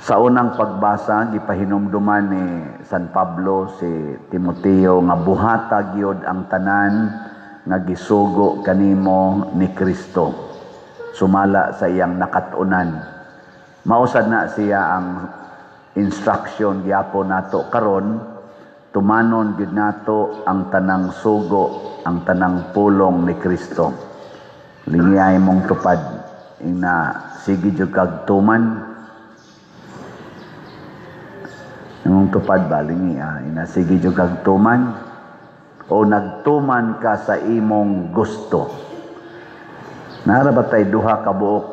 Sa unang pagbasa, gipahinumduman ni San Pablo si Timoteo nga buhata gyud ang tanan nga gisugo kanimo ni Kristo sumala sa iyang nakat-unan. Mausad na siya ang instruction gyapon nato karon, tumanon gyud nato ang tanang sugo, ang tanang pulong ni Kristo. Lingiyay mong tupad ina, sige jud kag tuman. Imong tupad ba, lingi ina, sige jud kag tuman o nagtuman ka sa imong gusto? Nara ba tay duha ka buok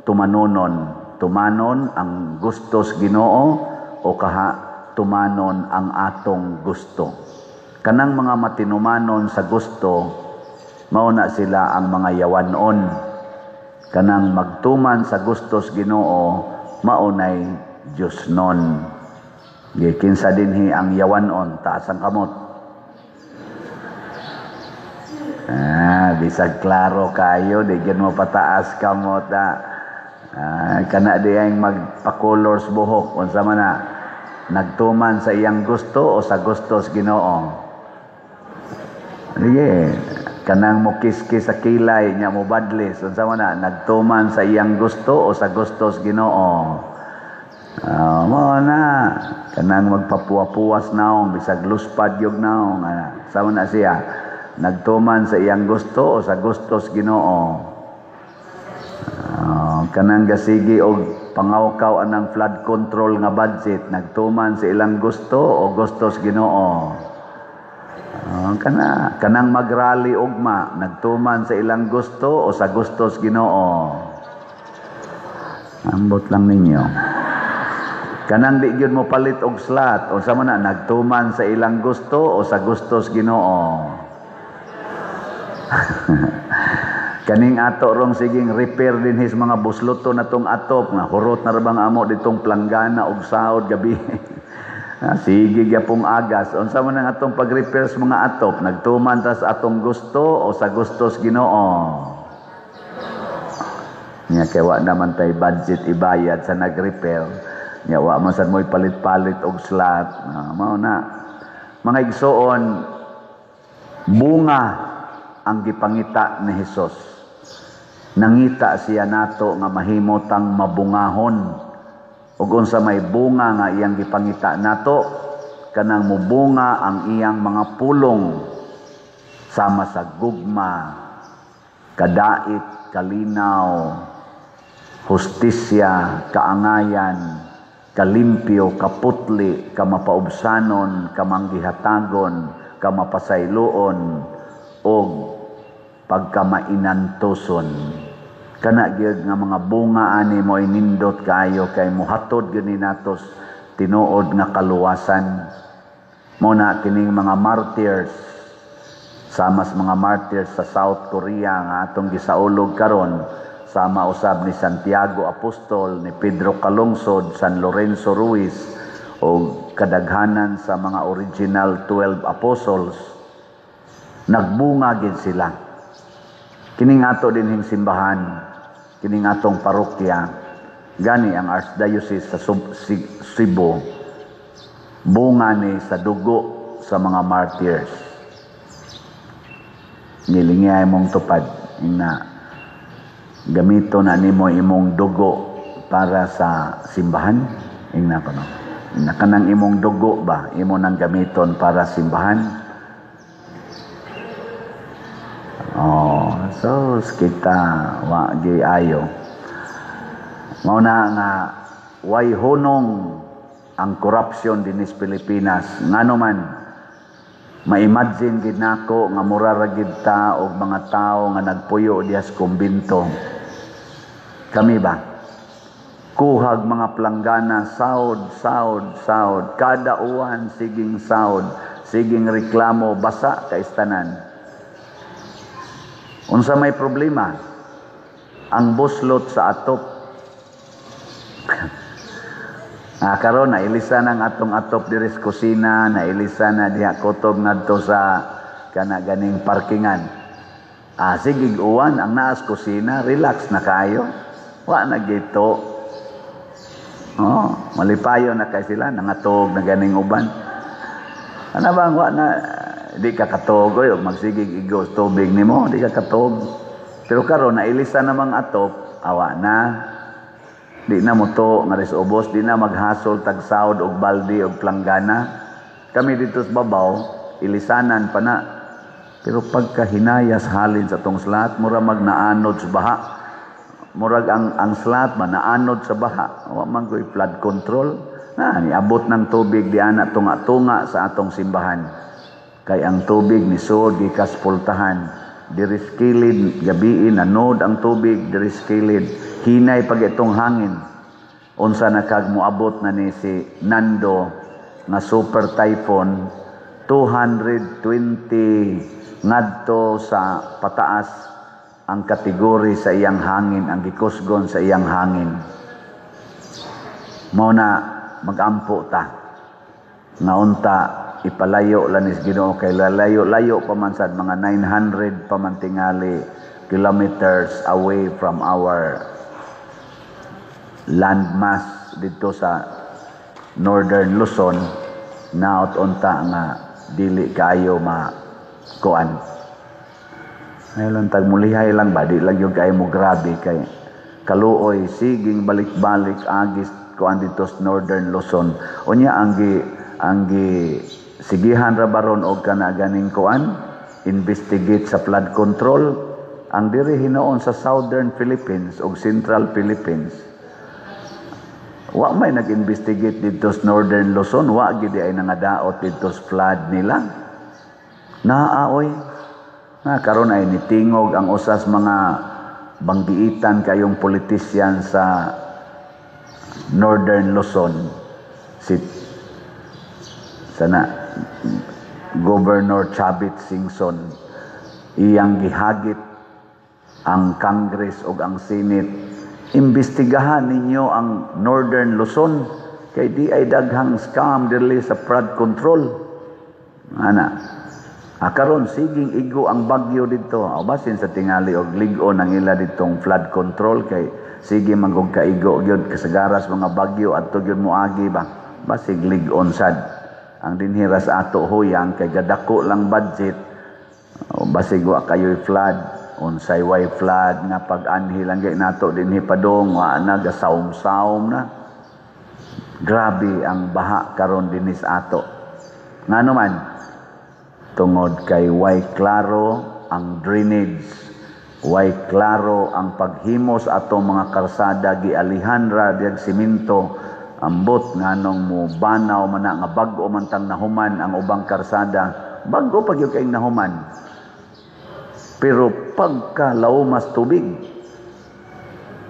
tumanonon? Tumanon ang gusto sa Ginoo o kaha tumanon ang atong gusto? Kanang mga matinumanon sa gusto, mao na sila ang mga yawanon. Kanang magtuman sa gusto sa Ginoo, mao nay Dios non. Kinsa dinhi ang yawanon? Taas ang kamot. Bisag klaro kayo, di gyud mo pataas kamot. Kana di ang magpa-colors buhok, unsa man na? Nagtuman sa iyang gusto o sa gusto sa Ginoo? Sige, kanang mokiskis sa kilay nya mobadlis, unsa man na? Nagtuman sa iyang gusto o sa gusto sa Ginoo? Mao na kanang magpapuwa-puwas naong bisag luspad gyud naong, sama na siya, nagtuman sa iyang gusto o sa gusto sa Ginoo? Kanang gasigi og pangawkaw anang flood control nga budget, nagtuman sa ilang gusto o gusto sa Ginoo? Kanang magrally ugma, nagtuman sa ilang gusto o sa gusto sa Ginoo? Ambot lang ninyo. Kanang di gyud mo palit og slot, o sa man na, nagtuman sa ilang gusto o sa gusto sa Ginoo? Kaning ato rong siging repair din his mga busloto na tong atop nga hurot na ra bang amo ditong planggana og saod gabi. Sige gyapong agas, unsa man ang atong pag-repair sa mga atop, nagtuman ta sa atong gusto o sa gusto sa Ginoo? Nya kay wa naman tay budget ibayad sa nag-repair. Nya wa man sad mo'y palit-palit og slot. Mao na. Mga igsoon, bunga ang gipangita ni Hesus. Nangita siya nato nga mahimo tang mabungahon. Ug unsa may bunga nga iyang gipangita nato, kanang mubunga ang iyang mga pulong sama sa gugma, kadait, kalinaw, hustisya, kaangayan, kalimpyo, kaputli, kamapaubsanon, kamanggihatagon, kamapasayloon, og pagkamainantoson. Kana gyud nga mga bunga ani mo inindot kaayo kay mohatod gyud ni natos tinuod nga kaluwasan. Mo na kining mga martyrs, sama sa mga martyrs sa South Korea nga atong gisaulog karon, sama usab ni Santiago Apostol, ni Pedro Calungsod, San Lorenzo Ruiz, o kadaghanan sa mga original 12 apostles, nagbunga gid sila. Kining ato dinhing simbahan, kining atong parokya, gani ang Archdiocese sa Cebu, bunga ni sa dugo sa mga martyrs. Nilingay mong tupad, ina gamito na nimo imong dugo para sa simbahan, ingna ko no. Ingna kanang imong dugo ba, imo nang gamiton para simbahan? Oh, so kita wa gi ayo. Mao na nga way hunong ang corruption dinis Pilipinas. Ngano man ma-imagine gid nako nga mura ra gid ta og mga tawo nga nagpuyo diha sa kumbinto. Kami ba? Kuhag mga planggana, saod, saod, saod. Kada uwan, siging saod, siging reklamo, basa kaistanan. Unsa may problema? Ang buslot sa atop. Karon nailisa nang atong atop diri sa kusina, nailisa na diha kutob ngadto sa kana ganing parkingan. Ah, sige, uwan, ang naas kusina, relax na kayo. Wa na gito. Oh, malipayo na kay sila, nangatog na ganing uban. Ano ba, wa na, di ka katog, oy, magsigig igos tubig nimo, di ka katog. Pero karon nailisa namang atop, awa na. Di na mo to nga ris ubos, di na maghasol tag sahod og balde og planggana. Kami dito sa babaw, ilisanan pa na. Pero pagka hinayas halin sa tong slat, mura magnaanod sa baha. Murag ang slat ba naanod sa baha. Wa man ko'y flood control. Na, niabot ng tubig di ana tunga-tunga sa atong simbahan. Kay ang tubig ni suod gikas pultahan. Diris kilid, gabii nanod ang tubig diris kilid. Hinay pag itong hangin. Unsa na kag moabot na ni si Nando nga super typhoon, 220 ngadto sa pataas ang kategory sa iyang hangin, ang gikusgon sa iyang hangin. Mao na magampo ta. Nga unta ipalayo lanis Ginoo kay lalayo-layo pa man sad, mga 900 pa man tingali kilometers away from our landmass dito sa Northern Luzon, naot unta nga dili kayo ma kuan. Ngayon lang tag mulihay lang ba, di lang yung kayo mo grabe kay kaluoy, siging balik-balik agis kuan dito sa Northern Luzon. Unya ang gi sigihan ra baron og kana ganing kuan, investigate sa flood control ang diri hinuon sa Southern Philippines ug Central Philippines. Wa may nag-investigate dito sa Northern Luzon, wa gid ay nangadaot dito sa flood nila. Naaoy. Na karon ay nitingog ang usas mga banggiitan kayong politician sa Northern Luzon, si sana Governor Chavit Singson, iyang gihagit ang Congress ug ang Senate, imbestigahan ninyo ang Northern Luzon kay di ay daghang scam diri sa flood control ana. Ah, karon siging igo ang bagyo dito. O basin sa tingali og lig-on ang ila ditong flood control kay sige man og kaigo gyud kasagaras mga bagyo adto gyud moagi ba. Basig lig-on sad. Ang dinhi ra sa ato huyang kay gadako lang budget. O, basig wa kayo'y flood, unsay way flood nga pag-anhi lang gay nato dinhi padong wa na gasaum-saum na. Grabe ang baha karon dinhi sa ato. Ngano man? Tungod kay way klaro ang drainage, way klaro ang paghimos atong mga karsada, gialihan ra diag simento. Ambot nganong mo banaw man na nga bag-o man tang nahuman ang ubang karsada, bag-o pa gyud kayong nahuman. Pero pagka laumas tubig,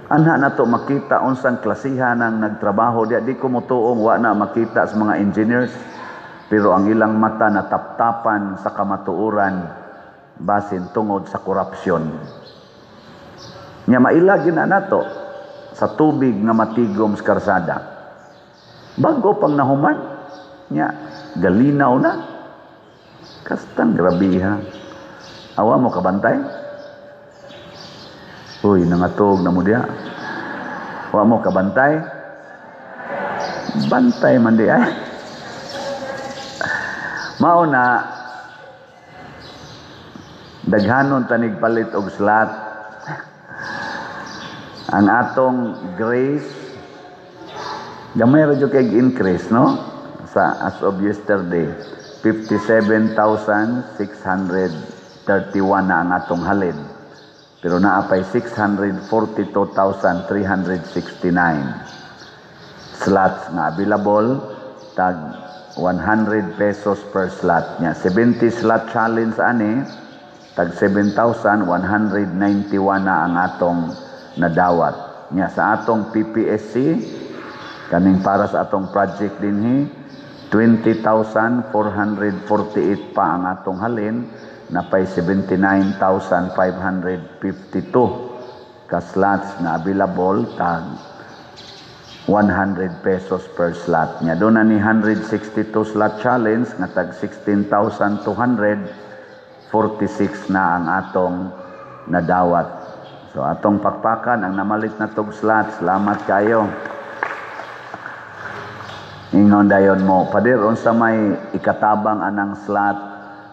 anha na to makita unsang klasihan ang nagtrabaho diya. Di ko motuong wa na makita sa mga engineers, pero ang ilang mata nataptapan sa kamatuoran basin tungod sa korupsyon. Nya maila gyud na nato sa tubig nga matigom sa karsada. Bago pang nahuman, nya galinaw na. Kastang grabiha. Awa mo kabantay? Uy, nangatog na mo diya. Wa mo kabantay? Bantay man di ay. Mao na daghanon tanig palit og slot. Ang atong grace gamay ra jud kay increase, no, sa as of yesterday 57,631 na ang atong halin, pero naa pay 642,369 slots nga available, tag 100 pesos per slot niya. 70 slot challenge ani, tag 7,191 na ang atong nadawat. Nya sa atong PPSC kaning para sa atong project dinhi, 20,448 pa ang atong halin, napay 79,552 ka slots na available, tag 100 pesos per slot niya. Doon na ni 162 slot challenge nga tag 16,246 na ang atong nadawat. So atong pakpakan ang namalit na tog slot. Salamat kayo. Ingon dayon mo, "Pader, unsa may ikatabang anang slot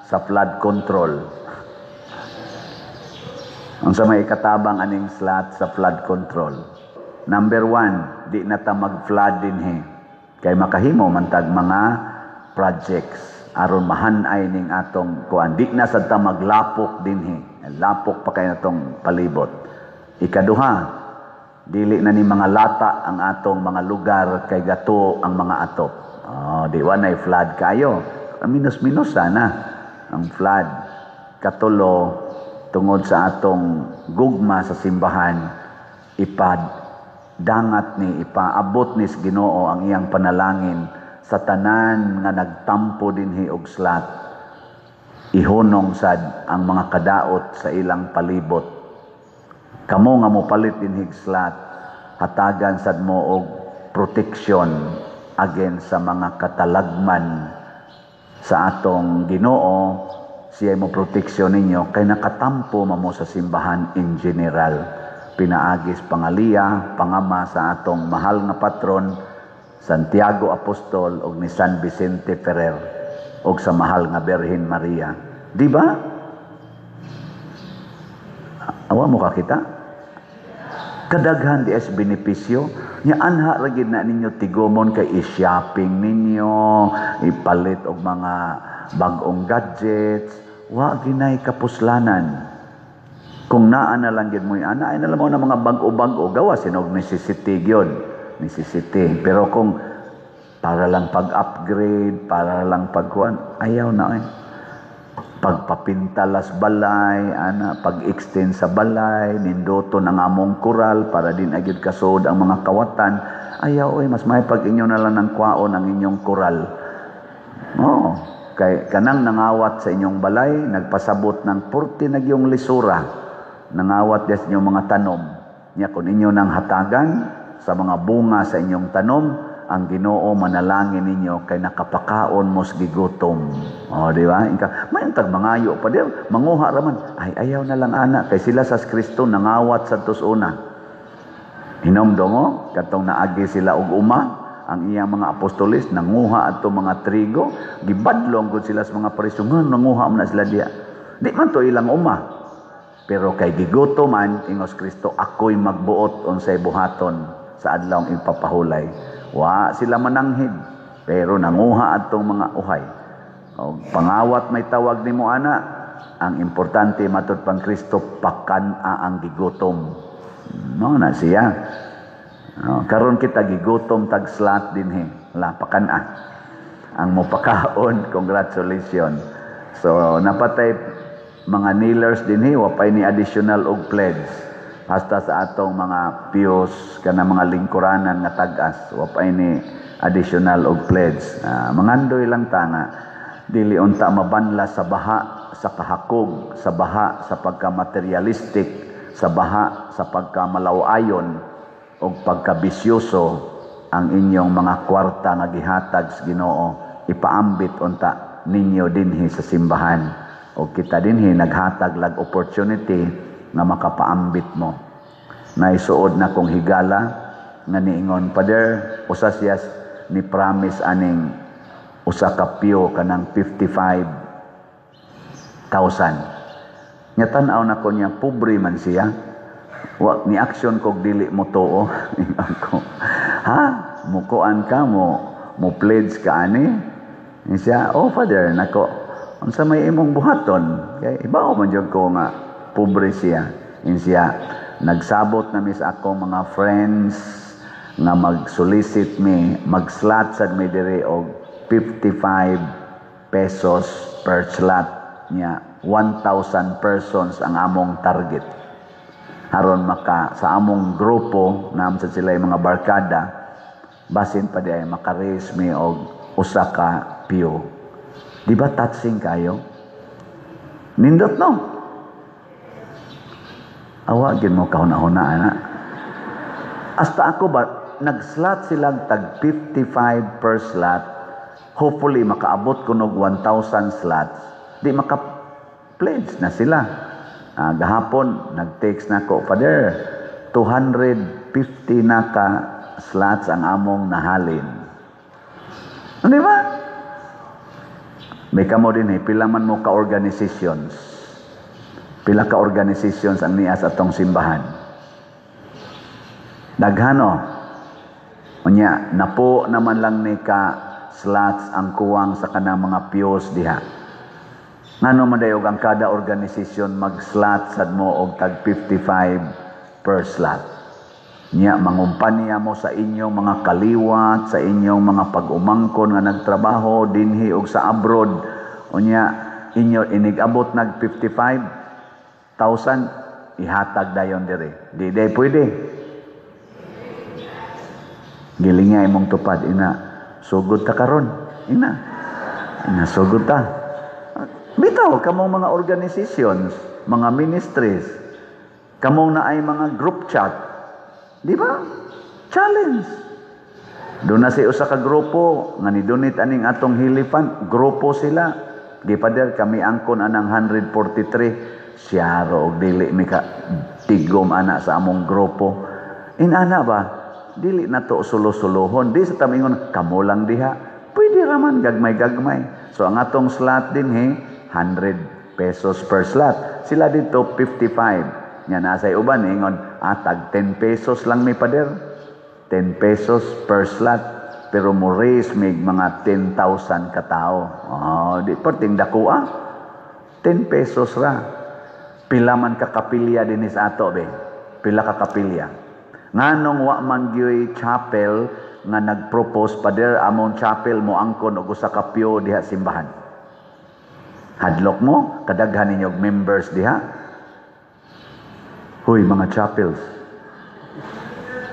sa flood control? Unsa may ikatabang aning slot sa flood control?" Number one, di na ta mag-flood dinhi. Kay makahimo man tag mga projects aron mahanay ning atong kuan. Di na sad ta maglapok dinhi. Lapok pa kay natong palibot. Ikaduha, dili na ni mga lata ang atong mga lugar kay gato ang mga atop. Oh, di wa nay flood kayo. Minus-minus sana ang flood. Katulo, tungod sa atong gugma sa simbahan, ipad dangat ni, ipaabot ni sa Ginoo ang iyang panalangin sa tanan nga nagtampo dinhi og slot. Ihunong sad ang mga kadaot sa ilang palibot. Kamo nga mopalit dinhi slot, hatagan sad mo og protection against sa mga katalagman sa atong Ginoo. Siya mo proteksyon ninyo kay nakatampo mamo sa simbahan in general, pinaagis pangaliya, pangama sa atong mahal nga patron Santiago Apostol og ni San Vicente Ferrer og sa mahal nga Birhen Maria. Di ba? Awa mo kakita? Kadaghan di es benepisyo nya. Anha ra gid na ninyo tigumon kay i-shopping ninyo, ipalit og mga bag-ong gadgets, wa ginay kapuslanan. Kung naa na lang gid mo, ana ay na lang mo na mga bag-o-bag-o, gawa sinog necessity gyud, necessity. Pero kung para lang pag-upgrade, para lang pagkuan, ayaw na eh. Pagpapintalas balay, ana, pag-extend sa balay, nindoton ang among kural para din agad kasod ang mga kawatan. Ayaw oy, mas may pag inyo na lang ng kwaon ang inyong kural. Oh, kay kanang nangawat sa inyong balay, nagpasabot ng purti nagyong lisura, nangawat des inyong mga tanom. Nya kung inyo nang hatagan sa mga bunga sa inyong tanom, ang Ginoo manalangin ninyo kay nakapakaon mos gigutom. Oh, di ba? Inka, may tag mangayo pa dir, manguha ra man. Ay, ayaw na lang ana kay sila sa Kristo nangawat sa una. Hinomdom katong naagi sila og uma, ang iyang mga apostolis nanguha adto mga trigo, gibadlong gud sila sa mga Pariseo, nga nanguha man na sila diya. Di man to ilang uma. Pero kay gigutom man, ingos Kristo, "Ako'y magbuot unsay buhaton sa adlawng ipapahulay." Wa sila mananghid, pero nanguha adtong mga uhay. O, pangawat may tawag nimo ana, ang importante matud pang Kristo, pakan-a ang gigutom. No na siya. No, karon kita gigutom tag slot dinhi. La pakan-a. Ang mopakaon, congratulations. So napatay mga kneelers dinhi, wa pay ni additional og pledge. Hasta sa atong mga pews kana mga lingkuranan nga tag-as, wa pay ni additional og pledge. Mangandoy lang ta nga dili unta mabanla sa baha sa kahakog, sa baha sa pagka-materialistic, sa baha sa pagkamalawayon o pagkabisyoso ang inyong mga kwarta nga gihatag sa Ginoo. Ipaambit unta ninyo dinhi sa simbahan o kita dinhi naghatag lag opportunity nga makapaambit mo. Naisuod na kong higala nga niingon, "Pader," usa siya ni promise aning usa ka pew kanang 55,000. Nya tan-aw nako niya, pobre man siya. Wa ni action kog dili mo tuo. Ingon ko, "Ha, mukuan ka mo, mo pledge ka ani?" Ni siya, "Oh Father." Nako, "Unsa may imong buhaton?" Kay ibaw man jud ko nga pobre siya. In siya, nagsabot na mis akong mga friends nga mag-solicit mi, mag-slot sad mi diri og 55 pesos per slot niya. 1,000 persons ang among target. Aron maka sa among grupo, naam sa sila yung mga barkada, basin pa di ay maka-raise mi og usa ka pew. Di ba touching kayo? Nindot, no? Awa gid mo kahuna-huna ana. Hasta ako ba nag-slot silang tag 55 per slot. Hopefully makaabot ko nog 1,000 slots. Di maka pledge na sila. Gahapon nag-text nako, "Father, 250 na ka slots ang among nahalin." Ano ba? May kamo din eh, pila man mo ka organizations. Pila ka organizations ang niya sa atong simbahan. Daghano. Unya, napo naman lang ni ka slots ang kuwang sa kanang mga pews diha. Ngano man dayog ang kada organisasyon mag-slot sad mo og tag 55 per slot? Nya mangumpanya mo sa inyong mga kaliwat, sa inyong mga pag-umangkon nga nagtrabaho dinhi og sa abroad. Unya inyo inig-abot nag 55,000, ihatag dayon dire. Di day pwede. Gilinga imong tupad ina, "Sugod ta karon." Ina. Ina, "Sugod ta." Bitaw kamong mga organizations, mga ministries, kamong naay mga group chat. Di ba? Challenge. Doon na si usa ka grupo nga ni donate aning atong Healy Fund, grupo sila. "Di, Father, kami angkon anang 143." Siyaro og dili mi ka tigom ana sa among grupo. Inana ba? Dili na to sulo-sulohon. Di sa tamingon kamo lang diha. Pwede raman gagmay-gagmay. So ang atong slot din he 100 pesos per slot. Sila dito 55. Nya nasa uban ingon, "Ah, tag 10 pesos lang mi, Pader." 10 pesos per slot. Pero mo raise mig mga 10,000 katao. Oh, di perting dako ah. 10 pesos ra. Pila man ka kapilya dinhi sa ato be? Pila ka kapilya? Nganong wa man gyoy chapel nga nagpropose, "Pader, among chapel mo angkon og usa ka pew diha simbahan"? Hadlok mo, kadaghan ninyo og members diha. Huy, mga chapels.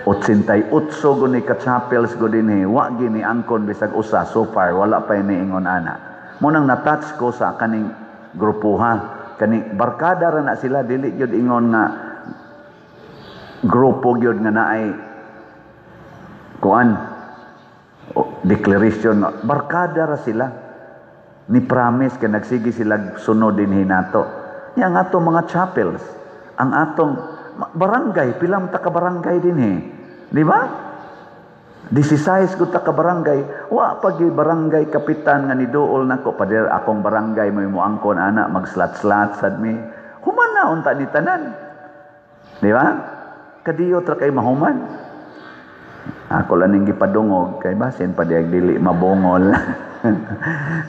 88 guni ka chapels go dinhi, wa gini angkon bisag usa so far, wala pa ini ingon ana. Mo nang na-touch ko sa kaning grupuha, kaning barkada ra na sila, dili gyud ingon nga grupo gyud nga naay kuan o, declaration, barkada ra sila ni promise kay nagsige sila sunod dinhi nato. Nya ang atong mga chapels, ang atong barangay, pila man ta ka barangay dinhi, di ba? 16 gud ta ka barangay, wa pa gyud barangay kapitan nga niduol nako, "Pader, akong barangay mo moangkon ana, mag-slot-slot sad mi." Human na unta ni tanan. Di ba? Kadiyot ra kay mahuman. Ako lang ning gipadungog kay basin pa diag dili mabungol.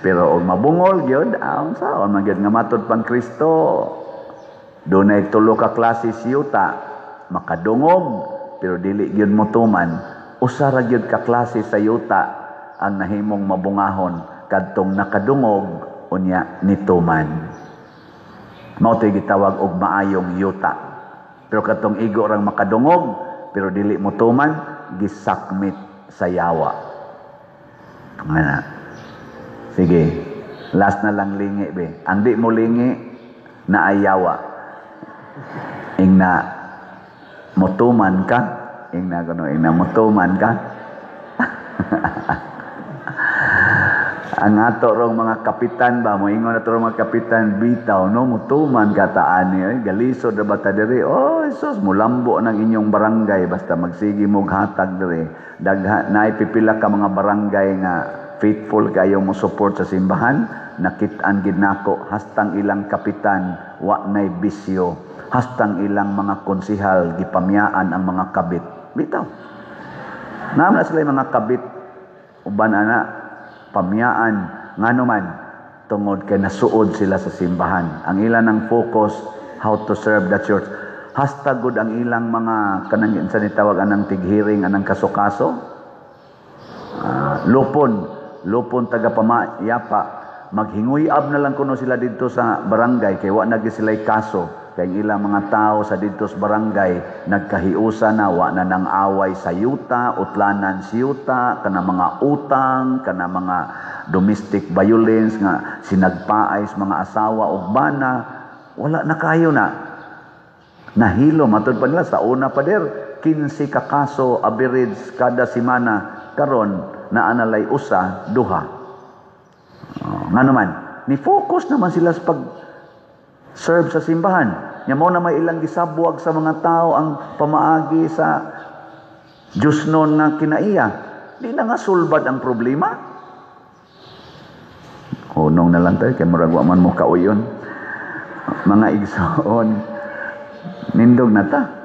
Pero og mabungol gyud, aon saon man gyud nga matud pang Kristo, dunay tulo ka klase sa yuta: makadungog pero dili gyud motuman. Usa ra gyud ka klase sa yuta ang nahimong mabungahon, kadtong nakadungog unya nituman. Mao to'y gitawag og maayong yuta. Pero kadtong igo rang makadungog pero dili motuman, gisakmit sa yawa. Nga. Sige, last na lang, lingi be. Ang di mo lingi na ayawa. Ingna motuman ka, ingna kuno, ingna motuman ka. Ang ato rong mga kapitan ba, moingon ato rong mga kapitan, "Bitaw no, mutuman ka taani, ay galisod ra ba ta diri?" Oh, Jesus, mulambo ng inyong barangay basta magsige mo hatag diri. Dagha naay pipila ka mga barangay nga faithful kayo mo support sa simbahan. Nakit-an gid nako hastang ilang kapitan wa nay bisyo, hastang ilang mga konsihal gipamyaan ang mga kabit. Bitaw. Naam na sila yung mga kabit uban ana pamyaan, ngano man tungod kay nasuod sila sa simbahan. Ang ilan ang focus, how to serve the church. Hasta gud ang ilang mga kanang sa nitawag anang tighiring anang kaso-kaso. Lupon, lupon taga pamayapa, maghinguyab na lang kuno sila didto sa barangay kay wa na gyud sila'y kaso, kay ang ilang mga tao sa didto sa barangay nagkahiusa na, wa na nang away sa yuta, utlanan sa yuta, kana mga utang, kana mga domestic violence nga sinagpaay sa mga asawa ug bana, wala na kayo na. Nahilo matud pa nila sa una, "Pader, 15 ka kaso average kada semana, karon naa na lay usa, duha." Oh, nga naman, ni focus naman sila sa pag serve sa simbahan. Nya mo na may ilang gisabwag sa mga tao ang pamaagi sa Diyosnon nga kinaiya. Di na nga sulbad ang problema. Hunong na lang tayo, kay murag wa man mo kauyon. Mga igsoon, nindog na ta.